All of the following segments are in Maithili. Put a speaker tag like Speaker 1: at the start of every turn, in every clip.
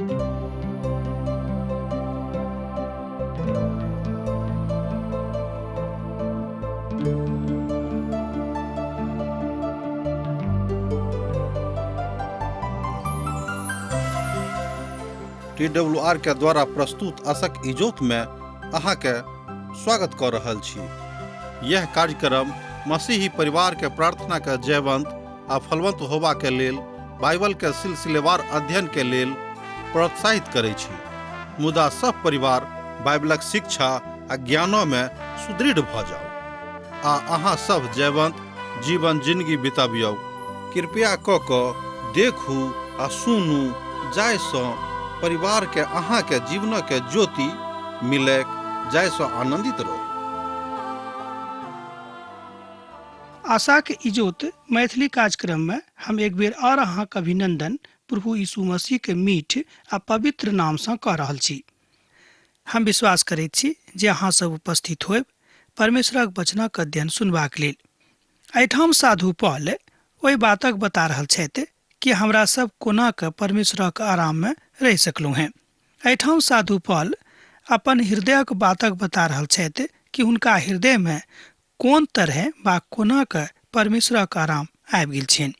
Speaker 1: टी डब्ल्यू आर के द्वारा प्रस्तुत असक इजोत में अहाँके स्वागत कऽ रहल छी। यह कार्यक्रम मसीही परिवार के प्रार्थना के जयवंत आ फलवंत होबा के लेल बाइबल के सिलसिलेवार अध्ययन के लेल प्रोत्साहित करै छी। मुदा सब परिवार बाइबलक शिक्षा आ ज्ञानो में सुदृढ़ भऽ जाउ आ अहाँ सब जयवंत जीवन जिंदगी बितबियौ। कृपया कऽ कऽ देखू आ सुनू जाहिसँ परिवारके अहाँके जीवनके ज्योति मिलैक जाहिसँ आनन्दित रहू।
Speaker 2: आशाक इजोत मैथिली कार्यक्रम में हम एक बेर और अहाँक अभिनंदन प्रभु यीशु मसीह के मीठ आ पवित्र नाम सँ कऽ रहल छी। हम विश्वास करैत छी जे अहाँ सब उपस्थित होयब परमेश्वरक वचनक अध्ययन सुनबाक लेल। एहिठाम साधु पॉल ओहि बातक बता रहल छथि कि हमरा सब कोना कऽ परमेश्वरक आराम में रहि सकलहुँ हेँ। एहिठाम साधु पॉल अपन हृदयक बातक बता रहल छथि कि हुनका हृदय में कोन तरहे वा कोना कऽ परमेश्वरक आराम आबि गेल छनि।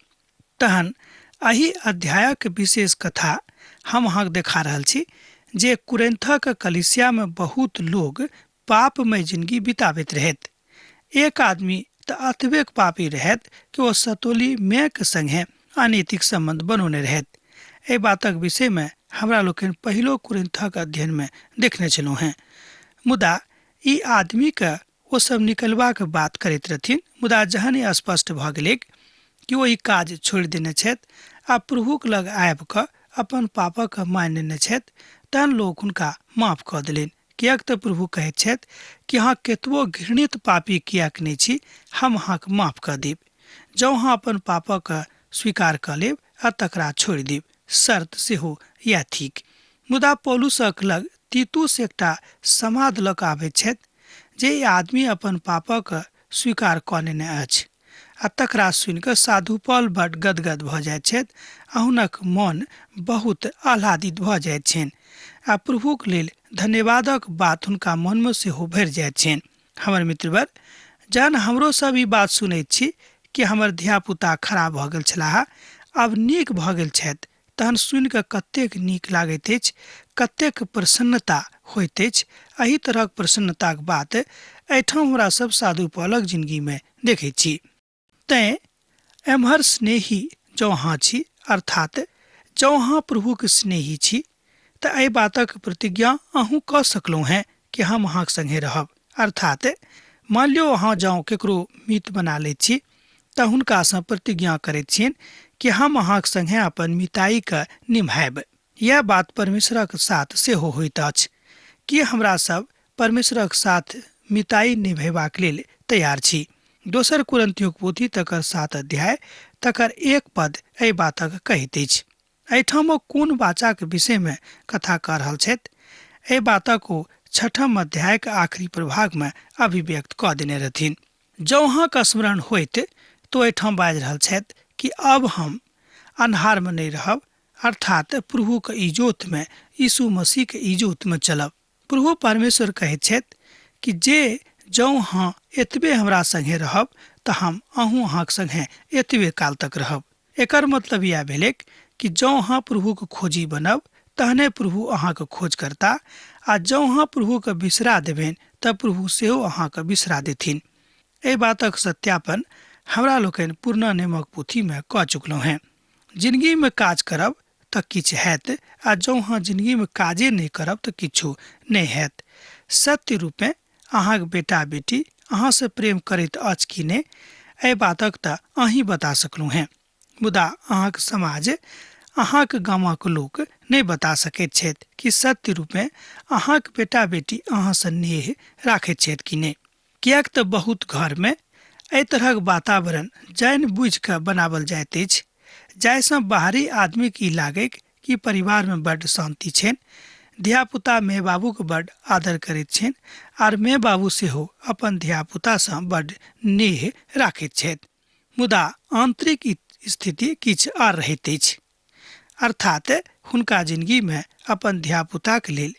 Speaker 2: तहन एहि अध्यायक विशेष कथा हम अहाँके देखा रहल छी जे कुरिन्थक कलीसिया में बहुत लोग पापमय जिंदगी बिताबैत रहैत। एक आदमी तऽ अतबेक पापी रहैत कि ओ सतोली मायके संगे अनैतिक संबंध बनौने रहैत। एहि बातक विषय में हमरा लोकनि पहिलो कुरिन्थक अध्ययन में देखने छलहुँ हेँ। मुदा ई आदमी के ओ सब निकलबाक बात करैत रहथिन, मुदा जहन ई स्पष्ट भऽ गेलैक कि ओ ई काज छोड़ि देने छथि आ प्रभुक लग आबि कऽ अपन पापक मानि लेने छथि, तहन लोक हुनका माफ कऽ देलनि। किएक तऽ प्रभु कहैत छथि कि अहाँ केतबो घृणित पापी किएक नहि छी, हम अहाँके माफ कऽ देब, जँ अहाँ अपन पापक स्वीकार कऽ लेब आ तकरा छोड़ि देब। शर्त सेहो इएह थिक। मुदा पौलुसक लग तीतुस एकटा समाद लऽ कऽ आबैत छथि जे ई आदमी अपन पापक स्वीकार कऽ नेने अछि आ तकरा सुनि कऽ साधु पॉल बड गदगद भऽ जाइत छथि आ हुनक मन बहुत आह्लादित भऽ जाइत छनि आ प्रभुक लेल धन्यवादक बात हुनका मनमे सेहो भरि जाइत छनि। हमर मित्रवर, जहन हमरो सब ई बात सुनैत छी कि हमर धियापुता खराब भऽ गेल छलाह, आब नीक भऽ गेल छथि, तहन सुनि कऽ कतेक नीक लागैत अछि, कतेक प्रसन्नता होइत अछि। एहि तरहक प्रसन्नताक बात एहिठाम हमरा सब साधु पॉलक जिंदगी में देखैत छी। तैं एम्हर स्नेही जँ अहाँ छी, अर्थात जँ अहाँ प्रभुक स्नेही छी, तऽ एहि बातक प्रतिज्ञा अहूँ कऽ सकलहुँ हेँ कि हम अहाँक संगे रहब। अर्थात मानि लियौ अहाँ जँ केकरो मित बना लैत छी तऽ हुनकासँ प्रतिज्ञा करैत छियनि कि हम अहाँक संगे अपन मिताईके निभायब। इएह बात परमेश्वरक साथ सेहो होइत अछि। की हमरा सब परमेश्वरक साथ मिताई निभेबाक लेल तैयार छी? दोसर कुरिन्थियोक पोथी तकर 7 अध्याय तकर 1 पद एहि बातक कहैत अछि। एहिठाम ओ कोन वाचाक विषयमे कथा कऽ रहल छथि? एहि बातक ओ छठम अध्यायक आखिरी प्रभागमे अभिव्यक्त कऽ देने रहथिन। जँ अहाँके स्मरण होइत तऽ एहिठाम बाजि रहल छथि कि अब हम अन्हारमे नहि रहब, अर्थात प्रभुक इजोतमे, यीशु मसीहके इजोतमे चलब। प्रभु परमेश्वर कहैत छथि कि जे जँ अहाँ एतबे हमरा संगे रहब तऽ हम अहूँ अहाँक संगे एतबे काल तक रहब। एकर मतलब इएह भेलैक कि जँ अहाँ प्रभुक खोजी बनब तहने प्रभु अहाँक खोज करता आ जँ अहाँ प्रभुके बिसरा देबनि तऽ प्रभु सेहो अहाँके बिसरा देथिन। एहि बातक सत्यापन हमरा लोकनि पुरना नियमक पोथीमे कऽ चुकलहुँ हेँ। जिनगीमे काज करब तऽ किछु हैत आ जँ अहाँ जिनगीमे काजे नहि करब तऽ किछु नहि हैत। सत्य रूपेँ अहाँक बेटा-बेटी अहाँसँ प्रेम करैत अछि कि नहि, एहि बातक तऽ अहीं बता सकलहुँ हेँ। मुदा अहाँक समाज, अहाँक गामक लोक नहि बता सकैत छथि कि सत्य रूपेँ अहाँक बेटा-बेटी अहाँसँ नेह राखैत छथि कि नहि। किएक तऽ बहुत घरमे एहि तरहक वातावरण जानि बुझि कऽ बनाओल जाइत अछि जाहिसँ बाहरी आदमीके ई लागैक कि परिवारमे बड्ड शान्ति छनि, धियापुता माय बाबूके बड्ड आदर करैत छनि आर माय बाबू सेहो अपन धियापुतासँ बड्ड नेह राखैत छथि। मुदा आन्तरिक स्थिति किछु आर रहैत अछि। अर्थात हुनका जिनगीमे अपन धियापुताके लेल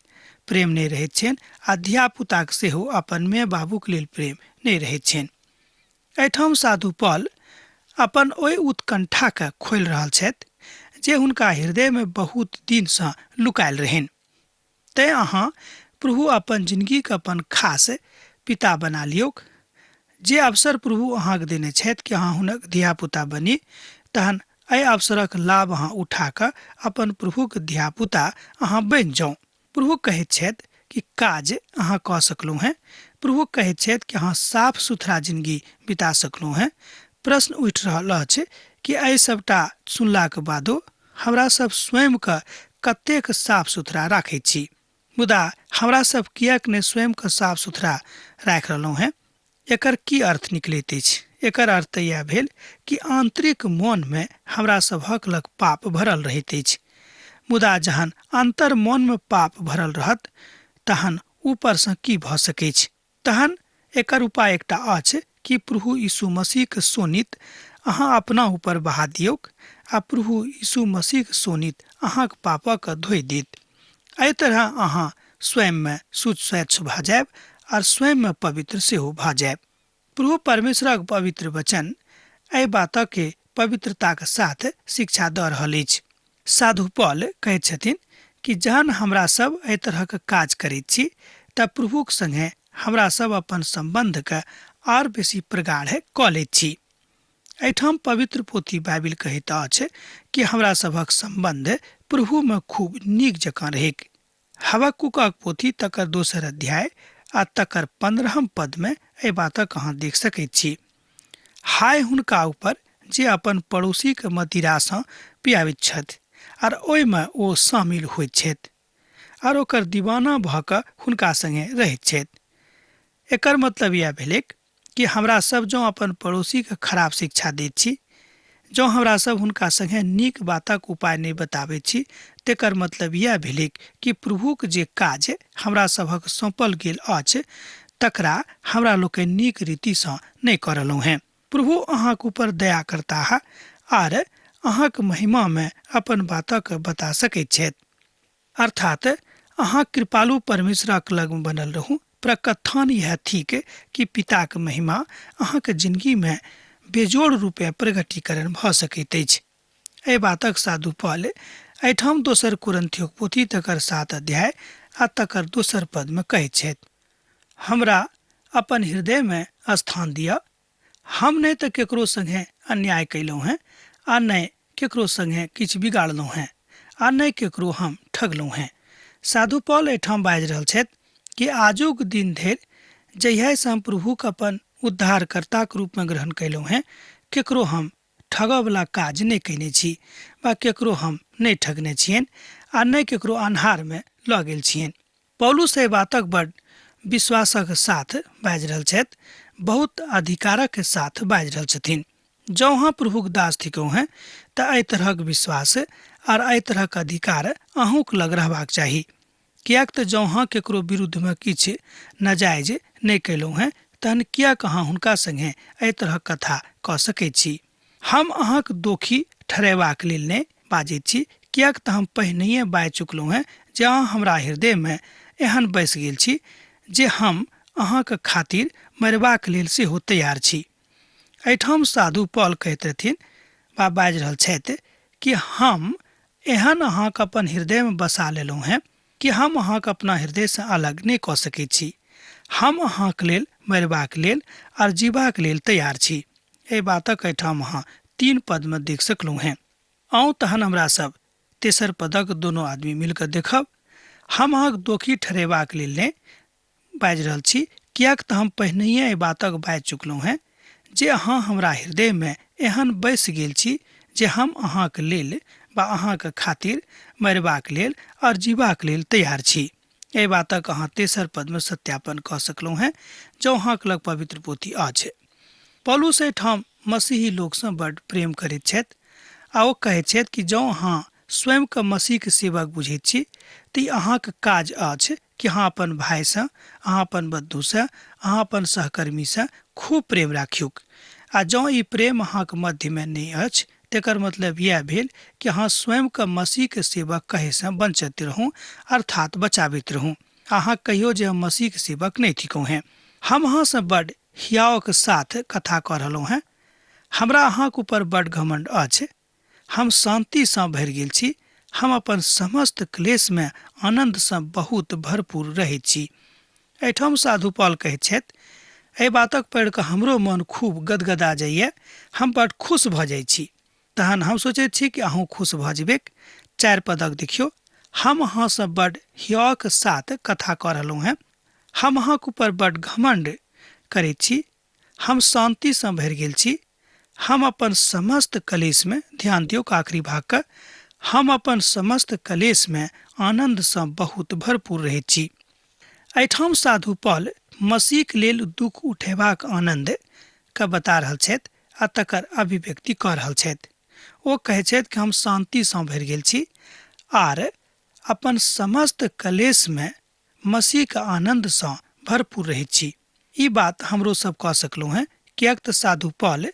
Speaker 2: प्रेम नहि रहैत छनि आ धियापुताके सेहो अपन माय बाबूके लेल प्रेम नहि रहैत छनि। एहिठाम साधु पॉल अपन ओहि उत्कंठाके खोलि रहल छथि जे हुनका हृदयमे बहुत दिनसँ लुकायल रहनि। तैँ अहाँ प्रभु अपन जिनगीके अपन खास पिता बना लियौक। जे अवसर प्रभु अहाँके देने छथि कि अहाँ हुनक धियापुता बनी, तहन एहि अवसरक लाभ अहाँ उठा कऽ अपन प्रभुके धियापुता अहाँ बनि जाउ। प्रभु कहैत छथि कि काज अहाँ कऽ सकलहुँ हेँ। प्रभु कहैत छथि कि अहाँ साफ सुथरा जिनगी बिता सकलहुँ हेँ। प्रश्न उठि रहल अछि कि एहि सबटा सुनलाके बादो हमरा सब स्वयंके कतेक साफ सुथरा राखैत छी, मुदा हमरा सब किएक नहि स्वयंके साफ सुथरा राखि रहलहुँ हेँ? एकर की अर्थ निकलैत अछि? एकर अर्थ इएह भेल कि आंतरिक मोनमे हमरा सभक लग पाप भरल रहैत अछि, मुदा जहन अंतर मोनमे पाप भरल रहत तहन ऊपरसँ की भऽ सकैछ? तहन एकर उपाय एकटा अछि कि प्रभु यीशु मसीहके शोणित अहाँ अपना ऊपर बहा दियौक आ प्रभु यीशु मसीहके शोणित अहाँके पापक धोइ देत। एहि तरह अहाँ स्वयंमे स्वच्छ भऽ जायब और स्वयंमे पवित्र सेहो भऽ जायब। प्रभु परमेश्वरक पवित्र वचन एहि बातके पवित्रताके साथ शिक्षा दऽ रहल अछि। साधु पॉल कहैत छथिन कि जहन हमरा सब एहि तरहक काज करैत छी तऽ प्रभुक संगे हमरा सब अपन सम्बन्धके आर बेसी प्रगाढ़ कऽ लैत छी। एहिठाम पवित्र पोथी बाइबिल कहैत अछि कि हमरा सभक सम्बन्ध प्रभुमे खूब नीक जकाँ रहैक। हबक्कूकक पोथी तकर दोसर अध्याय आ तकर 15 पदमे एहि बातक अहाँ देख सकैत छी। हाय हुनका ऊपर जे अपन पड़ोसीके मदिरासँ पियाबैत छथि आर ओहिमे ओ शामिल होइत छथि आर ओकर दीवाना भऽ कऽ हुनका संगे रहैत छथि। एकर मतलब इएह भेलैक कि हमरा सब जँ अपन पड़ोसीके खराब शिक्षा दैत छी, जँ हमरा सब हुनका संगे नीक बातक उपाय नहि बताबैत छी, तेकर मतलब इएह भेलैक कि प्रभुक जे काज हमरा सभक सौंपल गेल अछि तकरा हमरा लोकनि नीक रीतिसँ नहि कऽ रहलहुँ हेँ। प्रभु अहाँक ऊपर दया करताह आर अहाँक महिमामे अपन बातक बता सकैत छथि। अर्थात अहाँ कृपालु परमेश्वरक लग बनल रहू। प्रकथन यह थिक कि पिताक महिमा अहाँके जिनगीमे बेजोड़ रूपे प्रगटीकरण भऽ सकैत अछि। एहि बातक साधु पॉल एहिठाम दोसर कुरिन्थियोक पोथी तकर 7 अध्याय आ तकर दोसर पदमे कहैत छथि, हमरा अपन हृदयमे स्थान दिअ, हम नहि तऽ केकरो संगे अन्याय कयलहुँ हेँ आ नहि केकरो संगे किछु बिगाड़लहुँ हेँ आ नहि केकरो हम ठगलहुँ हेँ। साधु पॉल एहिठाम बाजि रहल छथि कि आजुक दिन धरि जहियासँ हम प्रभुके अपन उद्धारकर्ताके रूपमे ग्रहण कयलहुँ हेँ, केकरो हम ठगऽवला काज नहि कयने छी वा केकरो हम नहि ठगने छियनि आ नहि केकरो अन्हारमे लऽ गेल छियनि। पौलुस एहि बातक बड़ विश्वासक साथ बाजि रहल छथि, बहुत अधिकारक साथ बाजि रहल छथिन। जँ अहाँ प्रभुक दास थिकहुँ हेँ तऽ एहि तरहक विश्वास आर एहि तरहक अधिकार अहूँक लग रहबाक चाही। किएक तऽ जँ अहाँ केकरो विरुद्धमे किछु नाजायज नहि कयलहुँ हेँ तहन किएक अहाँ हुनका संगे एहि तरहक कथा कऽ सकैत छी? हम अहाँक दोखी ठहरेबाक लेल नहि बाजैत छी, किएक तऽ हम पहिनहिए बाजि चुकलहुँ हेँ जे अहाँ हमरा हृदयमे एहन बसि गेल छी जे हम अहाँक खातिर मरबाक लेल सेहो तैयार छी। एहिठाम साधु पॉल कहैत रहथिन वा बाजि रहल छथि कि हम एहन अहाँके अपन हृदयमे बसा लेलहुँ हेँ कि हम अहाँके अपना हृदयसँ अलग नहि कऽ सकैत छी। हम अहाँके लेल मरबाक लेल आर जीबाक लेल तैयार छी। एहि बातक एहिठाम अहाँ 3 पदमे देख सकलहुँ हेँ। आउ तहन हमरा सब तेसर पदक दोनो आदमी मिलकऽ देखब। हम अहाँके दोखी ठहरेबाक लेल नहि बाजि रहल छी, किएक तऽ हम पहिनहिए एहि बातक बाजि चुकलहुँ हेँ जे अहाँ हमरा हृदयमे एहन बसि गेल छी जे हम अहाँक लेल वा अहाँक खातिर मरबाक लेल आओर जीबाक लेल तैयार छी। एहि बातक अहाँ तेसर पदमे सत्यापन कऽ सकलहुँ हेँ जँ अहाँक लग पवित्र पोथी अछि। पौलुस एहिठाम मसीही लोकसँ बड्ड प्रेम करैत छथि आ ओ कहैत छथि कि जँ अहाँ स्वयंके मसीहके सेवक बुझैत छी तऽ ई अहाँक काज अछि कि अहाँ अपन भाइसँ, अहाँ अपन बन्धुसँ, अहाँ अपन सहकर्मीसँ खूब प्रेम राखियौक। आ जँ ई प्रेम अहाँक मध्यमे नहि अछि तकर मतलब इएह भेल कि अहाँ स्वयंके मसीहके सेवक कहैसँ वञ्चित रहू, अर्थात बचाबैत रहू। अहाँ कहियो जे हम मसीहके सेवक नहि थिकहुँ हेँ। हम अहाँसँ बड हियावके साथ कथा कऽ रहलहुँ हेँ। हमरा अहाँके ऊपर बड घमण्ड अछि। हम शान्तिसँ भरि गेल छी। हम अपन समस्त क्लेशमे आनन्दसँ बहुत भरपूर रहैत छी। एहिठाम साधु पॉल कहैत छथि, एहि बातक पढ़ि कऽ हमरो मन खूब गदगदा जाइए, हम बड खुश भऽ जाइ छी। तहन हम सोचैत छी कि अहूँ खुश भऽ जेबैक। 4 पदक देखियौ, हम अहाँसँ बड हियावक साथ कथा कऽ रहलहुँ हेँ। हम अहाँके ऊपर बड घमण्ड करैत छी। हम शान्तिसँ भरि गेल छी। हम अपन समस्त कलेशमे, ध्यान दियौ आखिरी भागके, हम अपन समस्त कलेशमे आनन्दसँ बहुत भरपूर रहैत छी। एहिठाम साधु पॉल मसीहके लेल दुख उठेबाक आनन्दके बता रहल छथि आ तकर अभिव्यक्ति कऽ रहल छथि। ओ कहै छथि कि हम शान्तिसँ भरि गेल छी आर अपन समस्त कलेशमे मसीहके आनन्दसँ भरपूर रहैत छी। ई बात हमरो सब कऽ सकलहुँ हेँ, किएक तऽ साधु पॉल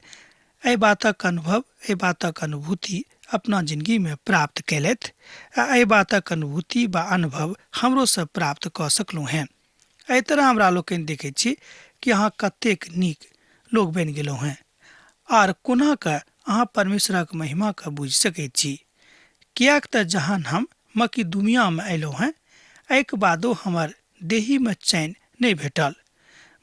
Speaker 2: एहि बातक अनुभव, एहि बातक अनुभूति अपना जिंदगीमे प्राप्त कयलथि आ एहि बातक अनुभूति वा अनुभव हमरो सब प्राप्त कऽ सकलहुँ हेँ। एहि तरह हमरा लोकनि देखैत छी कि अहाँ कतेक नीक लोक बनि गेलहुँ हेँ आर कोना कऽ अहाँ परमेश्वरक महिमाके बुझि सकैत छी। किएक तऽ जहन हम मकिदुनियामे अयलहुँ हेँ, एहिके बादो हमर देहीमे चैन नहि भेटल,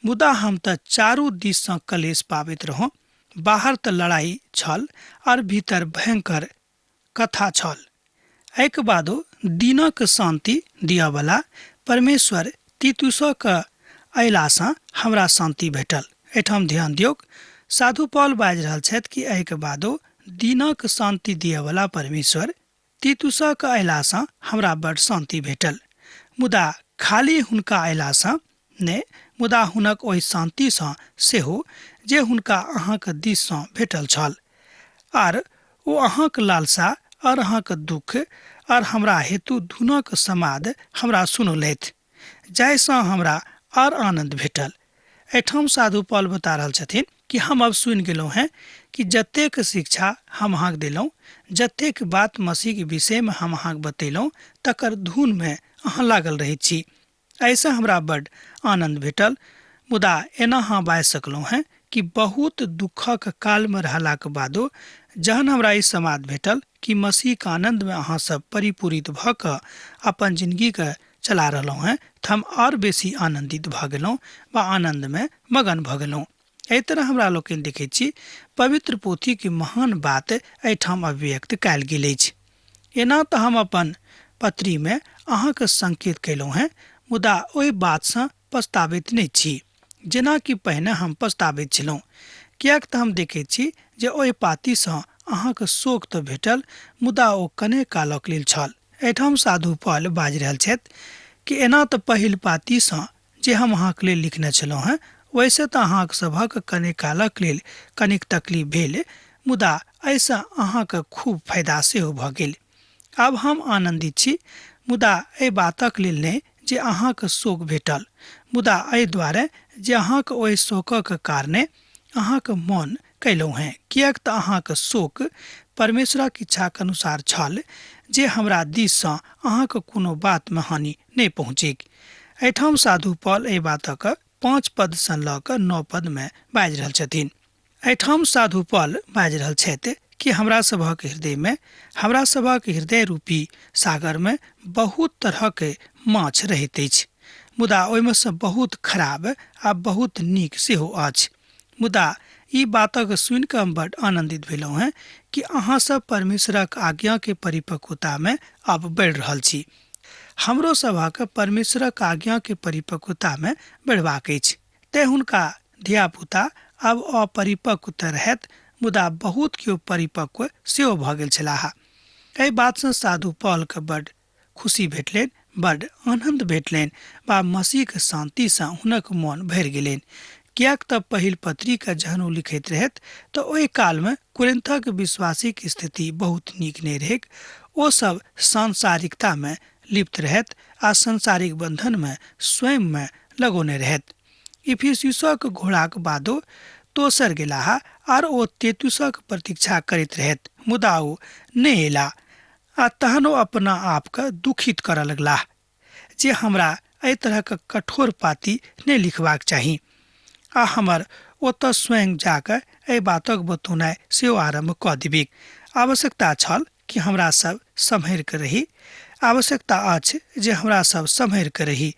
Speaker 2: मुदा हम तऽ चारू दिससँ कलेश पाबैत रहौं। बाहर तऽ लड़ाइ छल आर भीतर भयंकर कथा छल। एहिके बादो दिनक शान्ति दिअवला परमेश्वर तीतुसक अयलासँ हमरा शान्ति भेटल। एहिठाम ध्यान दियौक, साधु पॉल बाजि रहल छथि कि एहिके बादो दिनक शान्ति दिअवला परमेश्वर तीतुसक अयलासँ हमरा बड शान्ति भेटल। मुदा खाली हुनका अयलासँ नहि, मुदा हुनक ओहि शान्तिसँ सेहो जे हुनका अहाँक दिससँ भेटल छल। आर ओ अहाँक लालसा और अहाँक दुख और हमरा हेतु धुनक समाद हमरा सुनौलथि, जाहिसँ हमरा और आनन्द भेटल। एहिठाम साधु पॉल बता रहल छथिन कि हम अब सुनि गेलहुँ हेँ कि जतेक शिक्षा हम अहाँके देलहुँ, जतेक बात मसीहके विषयमे हम अहाँके बतेलहुँ, तकर धुनमे अहाँ लागल रहैत छी। एहिसँ हमरा बड आनन्द भेटल। मुदा एना अहाँ बाजि सकलहुँ हेँ कि बहुत दुःखक कालमे रहलाक बादो जहन हमरा ई समाद भेटल कि मसीहके आनन्दमे अहाँ सब परिपूरित भऽ कऽ अपन जिनगीके चला रहलहुँ हेँ, तऽ हम आओर बेसी आनन्दित भऽ गेलहुँ वा आनन्दमे मगन भऽ गेलहुँ। एहि तरह हमरा लोकनि देखैत छी पवित्र पोथीके महान बात एहिठाम अभिव्यक्त कयल गेल अछि। एना तऽ हम अपन पत्रीमे अहाँके संकेत कयलहुँ हेँ, मुदा ओहि बातसँ पछताबैत नहि छी जेना कि पहिने हम पछताबैत छलहुँ। किएक तऽ हम देखैत छी जे ओहि पातीसँ अहाँके शोक तऽ भेटल, मुदा ओ कने कालक लेल छल। एहिठाम साधु पॉल बाजि रहल छथि कि एना तऽ पहिल पातीसँ जे हम अहाँके लेल लिखने छलहुँ हेँ, ओहिसँ तऽ अहाँक सभक कने कालक लेल कनिक तकलीफ भेल, मुदा एहिसँ अहाँके खूब फायदा सेहो भऽ गेल। आब हम आनन्दित छी, मुदा एहि बातक लेल नहि जे अहाँके शोक भेटल, मुदा एहि दुआरे जे अहाँके ओहि शोकक कारणे अहाँके मन कयलहुँ हेँ। किएक तऽ अहाँके शोक परमेश्वरक इच्छाक अनुसार छल जे हमरा दिससँ अहाँके कोनो बातमे हानि नहि पहुँचैक। एहिठाम साधु पॉल एहि बातक 5 पदसँ लऽ कऽ 9 पदमे बाजि रहल छथिन। एहिठाम साधु पॉल बाजि रहल छथि कि हमरा सभक हृदयमे, हमरा सभक हृदय रूपी सागरमे बहुत तरहक माछ रहैत अछि, मुदा ओहिमे सँ बहुत खराब आ बहुत नीक सेहो अछि। मुदा ई बातक सुनि कऽ हम बड आनन्दित भेलहुँ हेँ कि अहाँ सब परमेश्वरक आज्ञाके परिपक्वतामे आब बढ़ि रहल छी। हमरो सभक परमेश्वरक आज्ञाके परिपक्वतामे बढ़बाक अछि। तेँ हुनका धियापुता आब अपरिपक्व तऽ रहथि, मुदा बहुत केओ परिपक्व सेहो भऽ गेल छलाह। एहि बातसँ साधु पॉलके बड खुशी भेटलनि, बड आनन्द भेटलनि वा मसीहके शान्तिसँ हुनक मन भरि गेलनि। किएक तऽ पहिल पत्रीके जहन ओ लिखैत रहथि तऽ ओहि कालमे कुरिन्थक विश्वासीक स्थिति बहुत नीक नहि रहैक। ओ सब सांसारिकतामे लिप्त रहथि आ सांसारिक बन्धनमे स्वयंमे लगौने रहथि। इफिसुसक घोड़ाक बादो दोसर गेलाह आर ओ तेतुसक प्रतीक्षा करैत रहथि, मुदा ओ नहि अयलाह आ तहन ओ अपना आपके दुखित करऽ लगलाह जे हमरा एहि तरहक कठोर पाती नहि लिखबाक चाही आ हमर ओतऽ स्वयं जाकऽ एहि बातक बतौनाइ सेहो आरम्भ कऽ देबिक आवश्यकता छल कि हमरा सब सम्हरि कऽ रही। आवश्यकता अछि जे हमरा सब सम्हरि कऽ रही,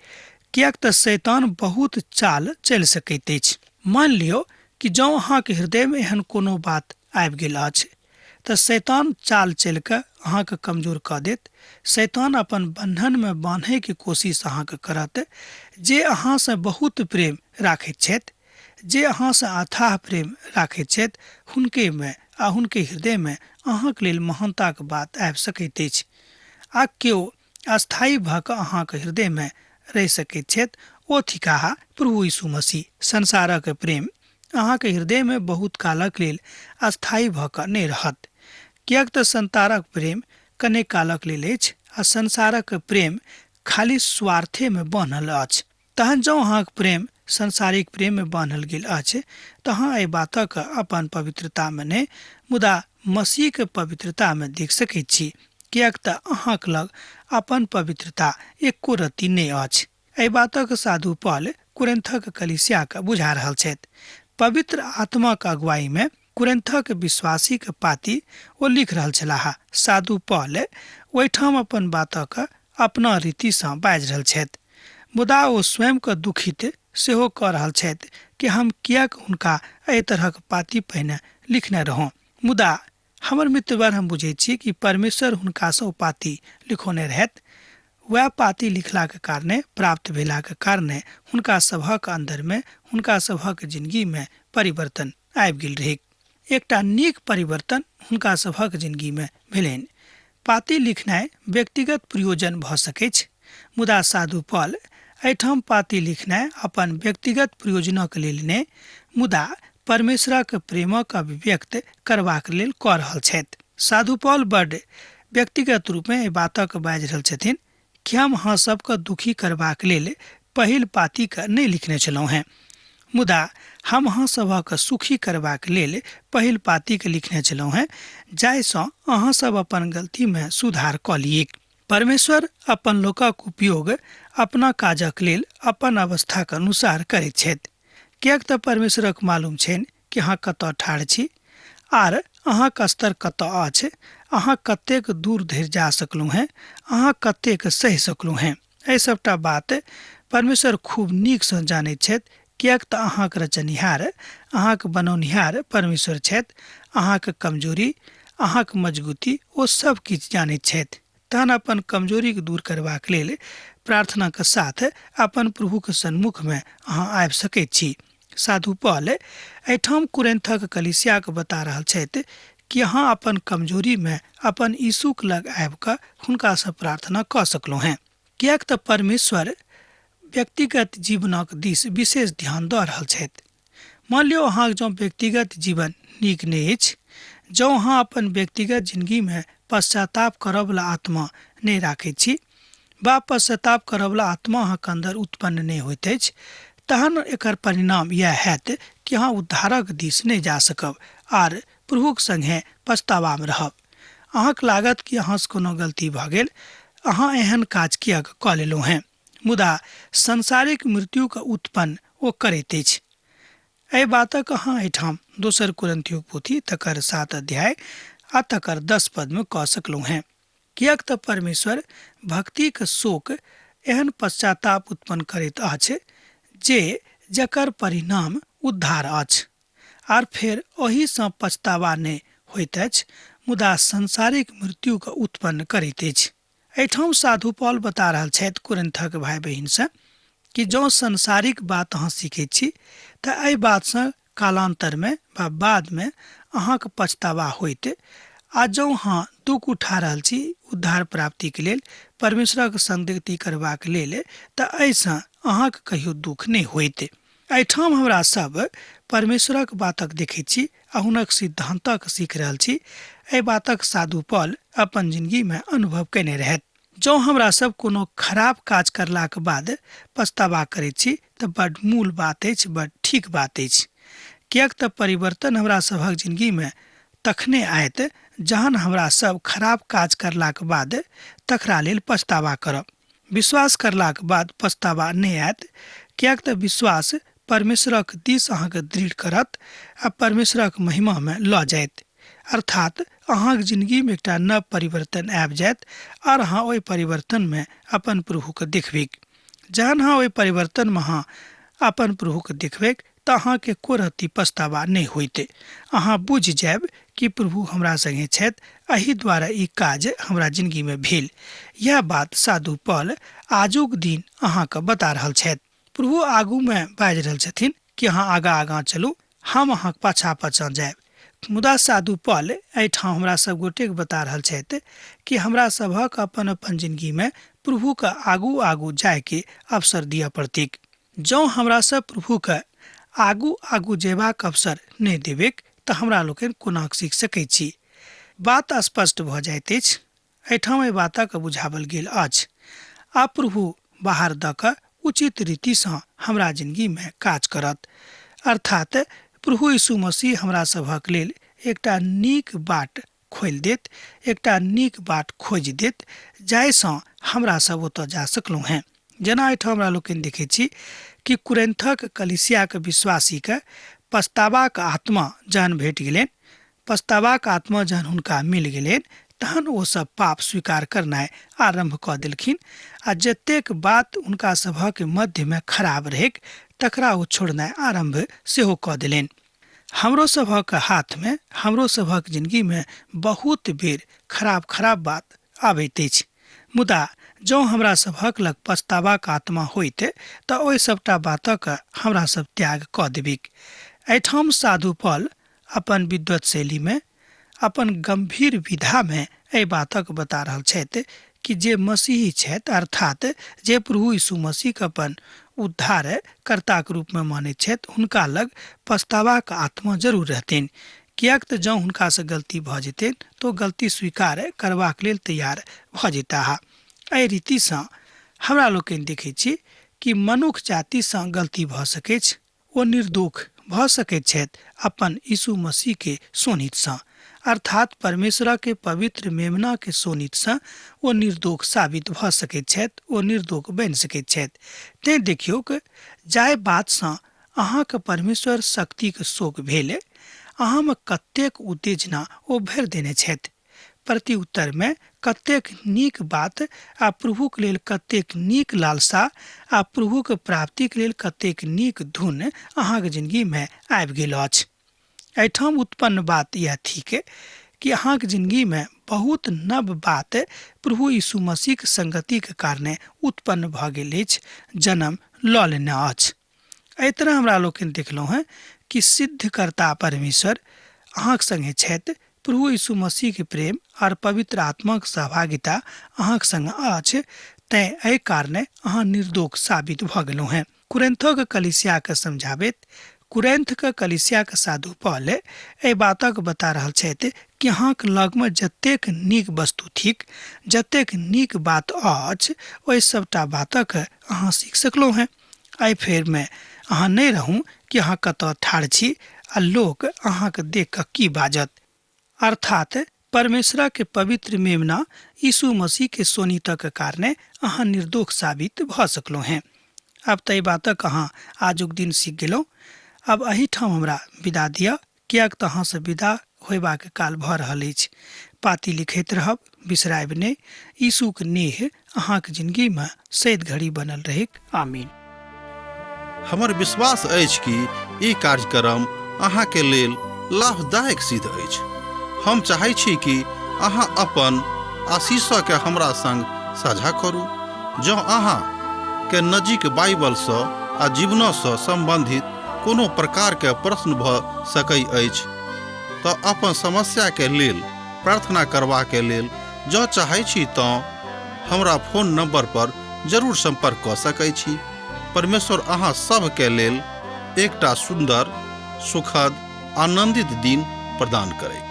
Speaker 2: किएक तऽ शैतान बहुत चाल चलि सकैत अछि। मानि लियौ कि जँ अहाँक हृदयमे एहन कोनो बात आबि गेल अछि तऽ शैतान चाल चलि कऽ अहाँके कमजोर कऽ देत। शैतान अपन बन्धनमे बान्हैके कोशिश अहाँके करत। जे अहाँसँ बहुत प्रेम राखैत छथि, जे अहाँसँ अथाह प्रेम राखैत छथि, हुनकेमे आ हुनके हृदयमे अहाँक लेल महानताक बात आबि सकैत अछि आ केओ अस्थायी भऽ कऽ अहाँक हृदयमे रहि सकैत छथि, ओ थिकाह प्रभु यीशु मसीह। संसारक प्रेम अहाँक हृदयमे बहुत कालक लेल अस्थायी भऽ कऽ नहि रहत, किएक तऽ संतारक प्रेम कने कालक लेल अछि आ संसारक प्रेम खाली स्वार्थेमे बान्हल अछि। तहन जँ अहाँक प्रेम सांसारिक प्रेममे बान्हल गेल अछि तऽ अहाँ एहि बातक अपन पवित्रतामे नहि, मुदा मसीहक पवित्रतामे देख सकैत छी, किएक तऽ अहाँक लग अपन पवित्रता एको रत्ती नहि अछि। एहि बातक साधु पॉल कुरिन्थक कलीसियाकेँ बुझा रहल छथि। पवित्र आत्माक अगुवाईमे कुरिन्थक विश्वासीक पाती ओ लिख रहल छलाह। साधु पॉल ओहिठाम अपन बातक अपना रीतिसँ बाजि रहल छथि, मुदा ओ स्वयंकेँ दुखित सेहो कऽ रहल छथि कि हम किएक हुनका एहि तरहक पाती पहिने लिखने रहौं। मुदा हमर मित्रवर, हम बुझैत छी कि परमेश्वर हुनकासँ ओ पाती लिखौने रहथि। वएह पाती लिखलाक कारणे, प्राप्त भेलाक कारणे हुनका सभक अन्दरमे, हुनका सभक जिनगीमे परिवर्तन आबि गेल रहैक। एकटा नीक परिवर्तन हुनका सभक जिनगीमे भेलनि। पाती लिखनाइ व्यक्तिगत प्रयोजन भऽ सकैछ, मुदा साधु पॉल एहिठाम पाती लिखनाइ अपन व्यक्तिगत प्रयोजनक लेल नहि, मुदा परमेश्वरक प्रेमक अभिव्यक्त करबाक लेल कऽ रहल छथि। साधु पॉल बड्ड व्यक्तिगत रूपमे एहि बातक बाजि रहल छथिन कि हम अहाँ सबके दुखी करबाक लेल पहिल पातीके नहि लिखने छलहुँ हेँ, मुदा हम अहाँ सभक सुखी करबाक लेल पहिल पातीके लिखने छलहुँ हेँ, जाहिसँ अहाँ सब अपन गलतीमे सुधार कऽ लिऐक। परमेश्वर अपन लोकक उपयोग अपना काजक लेल अपन अवस्थाक अनुसार करैत छथि, किएक तऽ परमेश्वरक मालूम छनि कि अहाँ कतऽ ठाढ़ छी आर अहाँक स्तर कतऽ अछि, अहाँ कतेक दूर धरि जा सकलहुँ हेँ, अहाँ कतेक सहि सकलहुँ हेँ। एहि सभटा बात परमेश्वर खूब नीकसँ जानैत छथि, किएक तऽ अहाँक रचनिहार, अहाँक बनौनिहार परमेश्वर छथि। अहाँक कमजोरी, अहाँक मजगूती ओ सभ किछु जानैत छथि। तहन अपन कमजोरीके दूर करबाक लेल प्रार्थनाक साथ अपन प्रभुक सन्मुखमे अहाँ आबि सकैत छी। साधु पॉल एहिठाम कुरिन्थक कलीसियाके बता रहल छथि कि अहाँ अपन कमजोरीमे अपन यीशुक लग आबि कऽ हुनकासँ प्रार्थना कऽ सकलहुँ हेँ, किएक तऽ परमेश्वर व्यक्तिगत जीवनक दिस विशेष ध्यान दऽ रहल छथि। मान लियौ अहाँक जँ व्यक्तिगत जीवन नीक नहि अछि, जँ अहाँ अपन व्यक्तिगत जिनगीमे पश्चाताप करऽवला आत्मा नहि राखैत छी वा पश्चाताप करऽवला आत्मा अहाँक अन्दर उत्पन्न नहि होइत अछि, तहन एकर परिणाम इएह हैत कि अहाँ उद्धारक दिस नहि जा सकब आर प्रभुक संगे पछतावामे रहब। अहाँक लागत कि अहाँसँ कोनो गलती भऽ गेल, अहाँ एहन काज किएक कऽ लेलहुँ हेँ, मुदा सांसारिक मृत्युके उत्पन्न ओ करैत अछि। एहि बातक अहाँ एहिठाम दोसर कुरिन्थियोक पोथी तकर 7 अध्याय आ तकर 10 पदमे कऽ सकलहुँ हेँ। किएक तऽ परमेश्वर भक्तिक शोक एहन पश्चाताप उत्पन्न करैत अछि जे जकर परिणाम उद्धार अछि, आर फेर ओहिसँ पछतावा नहि होइत अछि, मुदा सांसारिक मृत्युके उत्पन्न करैत अछि। एहिठाम साधु पॉल बता रहल छथि कुरिन्थक भाय बहिनसँ कि जँ सांसारिक बात अहाँ सीखैत छी तऽ एहि बातसँ कालान्तरमे वा बादमे अहाँके पछतावा होइत, आ जँ अहाँ दुःख उठा रहल छी उद्धार प्राप्तिके लेल, परमेश्वरक संगति करबाक लेल, तऽ एहिसँ अहाँके कहियो दुःख नहि होइत। एहिठाम हमरा सब परमेश्वरक बातक देखैत छी आ हुनक सिद्धान्तक सीख रहल छी। एहि बातक साधु पॉल अपन जिनगीमे अनुभव कयने रहथि। जँ हमरा सब कोनो खराब काज करलाक बाद पछतावा करैत छी तऽ बड मूल बात अछि, बड ठीक बात अछि, किएक तऽ परिवर्तन हमरा सभक जिनगीमे तखने आयत जहन हमरा सब खराब काज करलाक बाद तकरा लेल पछतावा करब। विश्वास करलाक बाद पछतावा नहि आयत, किएक तऽ विश्वास परमेश्वरक दिस अहाँके दृढ़ करत आ परमेश्वरक महिमामे लऽ जायत। अर्थात अहाँक जिनगीमे एकटा नव परिवर्तन आबि जायत आर अहाँ ओहि परिवर्तनमे अपन प्रभुके देखबैक। जहन अहाँ ओहि परिवर्तनमे अहाँ अपन प्रभुके देखबैक तऽ अहाँके एको रत्ती पछतावा नहि होइत। अहाँ बुझि जायब कि प्रभु हमरा संगे छथि, एहि द्वारा ई काज हमरा जिनगीमे भेल। इएह बात साधु पॉल आजुक दिन अहाँके बता रहल छथि। प्रभु आगूमे बाजि रहल छथिन कि अहाँ आगाँ आगाँ चलू, हम अहाँक पाछाँ पाछाँ जायब। मुदा साधु पॉल एहिठाम हमरा सब गोटेके बता रहल छथि कि हमरा सभक अपन अपन जिनगीमे प्रभुके आगू आगू जायके अवसर दिअ पड़तैक। जँ हमरा सब प्रभुके आगू आगू जयबाक अवसर नहि देबैक तऽ हमरा लोकनि कोना सीख सकैत छी? बात स्पष्ट भऽ जाइत अछि। एहिठाम एहि बातक बुझाबल गेल अछि। आब प्रभु बाहर दऽ कऽ उचित रीतिसँ हमरा जिनगीमे काज करत। अर्थात प्रभु यीशु मसीह हमरा सभक लेल एकटा नीक बाट खोलि देत, एकटा नीक बाट खोजि देत, जाहिसँ हमरा सब ओतऽ जा सकलहुँ हेँ। जेना एहिठाम हमरा लोकनि देखै छी कि कुरिन्थक कलीसियाक विश्वासीके पछतावाक आत्मा जहन भेट गेलनि, पछतावाक आत्मा जहन हुनका मिल गेलनि, तहन ओ सब पाप स्वीकार करनाइ आरम्भ कऽ देलखिन आ जतेक बात हुनका सभक मध्यमे खराब रहैक तकरा ओ छोड़नाइ आरम्भ सेहो कऽ देलनि। हमरो सभक हाथमे, हमरो सभक जिनगीमे बहुत बेर खराब खराब बात आबैत अछि। मुदा जँ हमरा सभक लग पछतावाक आत्मा होइत तऽ ओहि सभटा बातक हमरा सब त्याग कऽ देबिक। एहिठाम साधु पॉल अपन विद्वत शैलीमे, अपन गम्भीर विधामे एहि बातक बता रहल छथि कि जे मसीही छथि, अर्थात जे प्रभु यीशु मसीहके अपन उद्धार कर्ताक रूपमे मानैत छथि, हुनका लग पछतावाक आत्मा जरूर रहतनि। किएक तऽ जँ हुनकासँ गलती भऽ जेतनि तऽ ओ गलती स्वीकार करबाक लेल तैयार भऽ जेताह। एहि रीतिसँ हमरा लोकनि देखैत छी कि मनुख जातिसँ गलती भऽ सकैछ, ओ निर्दोख भऽ सकैत छथि अपन यीशु मसीह के शोणितसँ, अर्थात परमेश्वरक के पवित्र मेमना के शोणितसँ ओ निर्दोख साबित भऽ सकैत छथि, ओ निर्दोख बनि सकैत छथि। तेँ देखियौक, जाहि बातसँ अहाँके परमेश्वर शक्तिक शोक भेल, अहाँमे कतेक उत्तेजना ओ भरि देने छथि। प्रत्युत्तरमे कतेक नीक बात आ प्रभुक लेल कतेक नीक लालसा आ प्रभुक प्राप्तिक लेल कतेक नीक धुन अहाँक जिनगीमे आबि गेल अछि। एहिठाम उत्पन्न बात इएह थिक कि अहाँक जिनगीमे बहुत नव बात प्रभु यीशु मसीहक संगतिक कारणे उत्पन्न भऽ गेल अछि, जन्म लऽ लेने अछि। एहि तरह हमरा लोकनि देखलहुँ हेँ कि सिद्धकर्ता परमेश्वर अहाँक संगे छथि। प्रभु यीशु मसीहके प्रेम आर पवित्र आत्माक सहभागिता अहाँक संग अछि, तेँ एहि कारणे अहाँ निर्दोष साबित भऽ गेलहुँ हेँ। कुरिन्थक कलीसियाके समझाबैत कुरिन्थक कलीसियाक साधु पॉल एहि बातक बता रहल छथि कि अहाँक लगमे जतेक नीक वस्तु थिक, जतेक नीक बात अछि, ओहि सभटा बातक अहाँ सीख सकलहुँ हेँ। एहि फेरमे अहाँ नहि रहू कि अहाँ कतऽ ठाढ़ छी आ लोक अहाँके देख कऽ की बाजत। अर्थात परमेश्वरक पवित्र मेमना यीशु मसीहके शोणितक कारणे अहाँ निर्दोष साबित भऽ सकलहुँ हेँ। आब तऽ एहि बातक अहाँ आजुक दिन सीख गेलहुँ। आब एहिठाम हमरा विदा दिअ, किएक तऽ अहाँसँ विदा होयबाक काल भऽ रहल अछि। पाती लिखैत रहब, बिसरायब नहि। यीशुक नेह अहाँक जिनगीमे सैद घड़ी बनल रहैक। आमीन।
Speaker 1: हमर विश्वास अछि कि ई कार्यक्रम अहाँके लेल लाभदायक सिद्ध अछि। हम चाहै छी कि अहाँ अपन आशीषके हमरा संग साझा करू। जँ अहाँ के नजीक बाइबलसँ आ जीवनसँ सम्बन्धित कोनो प्रकारके प्रश्न भऽ सकै अछि तऽ अपन समस्याके लेल प्रार्थना करबाके लेल जँ चाहै छी तँ हमरा फोन नंबर पर जरूर संपर्क कऽ सकै छी। परमेश्वर अहाँ सभके लेल एकटा सुन्दर, सुखद, आनंदित दिन प्रदान करैत।